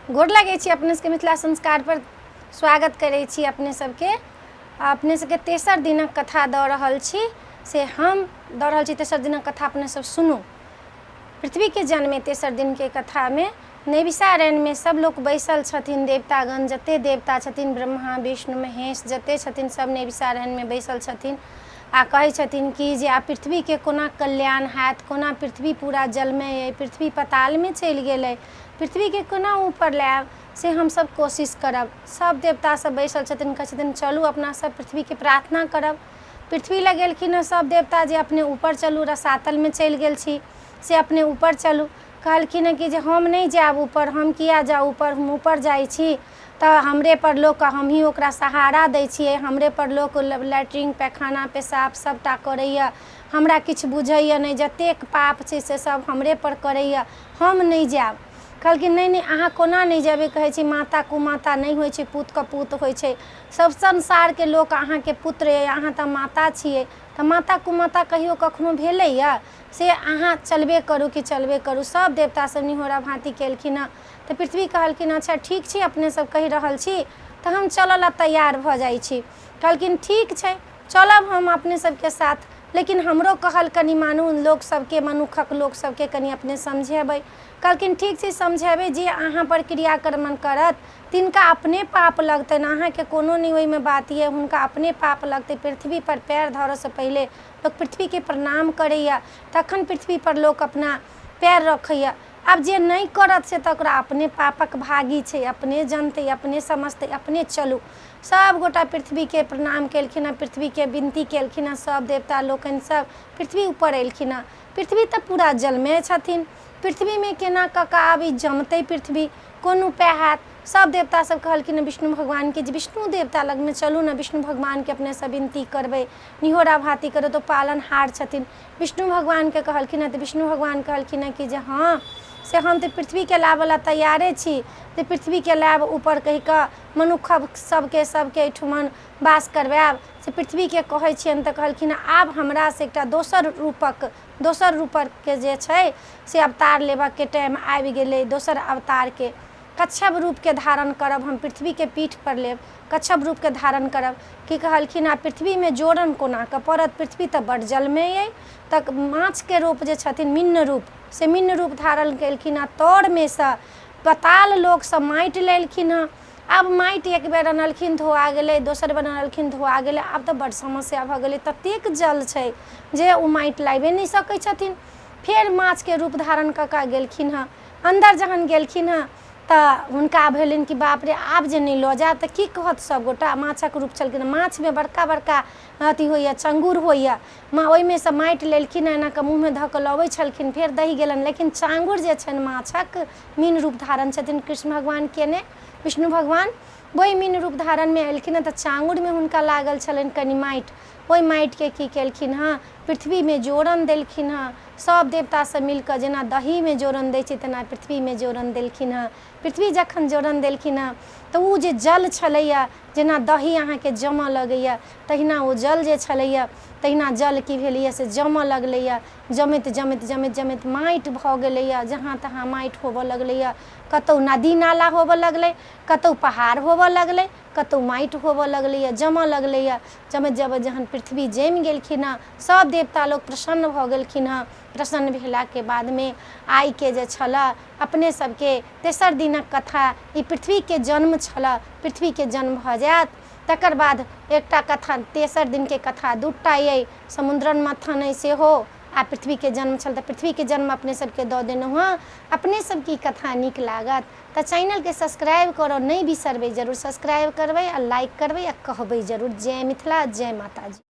गोर लगै छी अपने सबके। मिथिला संस्कार पर स्वागत करै छी अपने सबके। अपने सबके तेसर दिनक कथा दऽ रहल छी, से हम दऽ रहल छी तेसर दिनक कथा, अपने सब सुनू। पृथ्वीके जन्मे तेसर दिनके कथामे नैविषारण्यमे सब लोक बैसल छथिन, देवतागण जते देवता छथिन, ब्रह्मा विष्णु महेश जते छथिन सब नैविषारण्यमे बैसल छथिन आ कहै छथिन कि जे आब पृथ्वीके कोना कल्याण हैत, कोना पृथ्वी पूरा जलमय अइ, पृथ्वी पतालमे चलि गेलै, पृथ्वीके कोना ऊपर लायब से हमसब कोशिश करब। सब देवता सब बैसल छथिन, कहै छथिन चलू अपना सब पृथ्वीके प्रार्थना करब। पृथ्वी लग गेलखिन हँ सब देवता जे अपने ऊपर चलू, रसातलमे चलि गेल छी से अपने ऊपर चलू। कहलखिन हँ कि जे हम नहि जायब ऊपर, हम किया जाउ ऊपर, हम ऊपर जाइ छी तऽ हमरेपर लोक, हमहीँ ओकरा सहारा दै छियै, हमरेपर लोक लैट्रिन पैखाना पेशाब सभटा करैए, हमरा किछु बुझैए नहि, जतेक पाप छै से सभ हमरेपर करैए, हम नहि जायब। कहलखिन नहि नहि, अहाँ कोना नहि जेबै? कहै छी माता कुमाता नहि होइ छै, पूतके पूत होइ छै, सभ संसारके लोक अहाँके पुत्र अइ, अहाँ तऽ माता छियै, तऽ माता कुमाता कहियो कखनो भेलैए? से अहाँ चलबे करू कि चलबे करू। सभ देवता सब निहोरा भाँति केलखिन हँ तऽ पृथ्वी कहलखिन अच्छा ठीक छै, अपने सब कहि रहल छी तऽ हम चलऽ लए तैयार भऽ जाइ छी। कहलखिन ठीक छै, चलब हम अपने सबके साथ, लेकिन हमरो कहल कनि मानू, लोक सबके, मनुखक लोक सबके कनि अपने समझेबै। कहलखिन ठीक छै, समझेबै, जे अहाँ पर क्रियाक्रमण करत तिनका अपने पाप लगतनि, अहाँके कोनो नहि ओहिमे बात यऽ, हुनका अपने पाप लगतै। पृथ्वी पर पैर धरऽसँ पहिले लोक पृथ्वीके प्रणाम करैए, तखन पृथ्वीपर लोक अपना पैर रखैए। आब जे नहि करत से तऽ ओकरा अपने पापक भागी छै, अपने जनतै, अपने समझतै, अपने चलू। सभगोटा पृथ्वीके प्रणाम केलखिन हँ, पृथ्वीके विनती केलखिन हँ, सभ देवता लोकनि सभ पृथ्वी ऊपर एलखिन हँ। पृथ्वी तऽ पूरा जलमय छथिन, पृथ्वीमे केना कऽ कऽ आब ई जमतै पृथ्वी, कोन उपाय हैत? सभ देवता सब कहलखिन हँ विष्णु भगवानके जे विष्णु देवता लगमे चलू ने, विष्णु भगवानके अपनेसँ विनती करबै, निहोरा भाती करबै, तऽ पालनहार छथिन। विष्णु भगवानके कहलखिन हँ तऽ विष्णु भगवान कहलखिन हँ कि जे हँ से हम तऽ पृथ्वीके लाबऽ लए तैयारे छी, जे पृथ्वीके लायब ऊपर कहिकऽ मनुख सबके सबके एहिठुमन वास करबायब, से पृथ्वीके कहै छियनि। तऽ कहलखिन आब हमरासँ एकटा दोसर रूपक, दोसर रूपकके जे छै से अवतार लेबऽके टाइम आबि गेलै। दोसर अवतारके कच्छप रूपके धारण करब हम, पृथ्वीके पीठपर लेब, कच्छप रूपके धारण करब। की कहलखिन आब पृथ्वीमे जोड़न कोनाकऽ पड़त, पृथ्वी तऽ बड्ड जलमय अइ। तऽ माछके रूप जे छथिन मीन रूप, से मीन रूप धारण केलखिन हँ, तरमे सँ पताल लोकसँ माटि लेलखिन हँ। आब माटि एक बेर अनलखिन धोआ गेलै, दोसर बेर अनलखिन धोआ गेलै, आब तऽ बड्ड समस्या भऽ गेलै, ततेक जल छै जे ओ माटि लाबिए नहि सकै छथिन। फेर माछके रूप धारण कऽ कऽ गेलखिन हँ। अन्दर जहन गेलखिन हँ तऽ हुनका भेलनि कि बाप रे, आब जे नहि लऽ जायब तऽ की कहत सभगोटा। माछक रूप छलखिन, माछमे बड़का बड़का अथी होइए, चङ्गुर होइए, माँ ओहिमे सँ माटि लेलखिन, एना कऽ मुँहमे धऽ कऽ लबै छलखिन, फेर दहि गेलनि, लेकिन चाङ्गुर जे छनि माछक, मीन रूप धारण छथिन कृष्ण भगवान केने, विष्णु भगवान ओहि मीन रूप धारणमे एलखिन हँ तऽ चाङ्गुरमे हुनका लागल छलनि कनि माटि। ओहि माटिके की केलखिन हँ, पृथ्वीमे जोड़न देलखिन हँ, सभ देवतासभ मिलि कऽ, जेना दहीमे जोड़न दै छै तेना पृथ्वीमे जोड़न देलखिन हँ। पृथ्वी जखन जोड़न देलखिन हँ तऽ ओ जे जल छलैए, जेना दही अहाँके जमऽ लगैए तहिना ओ जल जे छलैए तहिना जल की भेलैए से जमऽ लगलैए। जमैत जमैत जमैत जमैत माटि भऽ गेलैए, जहाँ तहाँ माटि होबऽ लगलैए, कतहु नदी नाला होबऽ लगलै, कतहु पहाड़ होबऽ लगलै, कतहु माटि होबऽ लगलैए, जमऽ लगलैए। जमैत जमैत जहन पृथ्वी जमि गेलखिन हँ, सभ देवता लोक प्रसन्न भऽ गेलखिन हँ। प्रसन्न भेलाके बादमे आइके जे छलऽ अपने सबके तेसर दिनक कथा, ई पृथ्वीके जन्म छलऽ। पृथ्वीके जन्म भऽ जायत तकर बाद एकटा कथा, तेसर दिनके कथा दूटा अइ, समुद्रन मथन अइ सेहो आ पृथ्वीके जन्म छल। तऽ पृथ्वीके जन्म अपने सबके दऽ देलहुँ हँ। अपने सबके ई कथा नीक लागत तऽ चैनलके सब्सक्राइब करऽ नहि बिसरबै, जरूर सब्सक्राइब करबै आ लाइक करबै आ कहबै जरूर जय मिथिला, जय माताजी।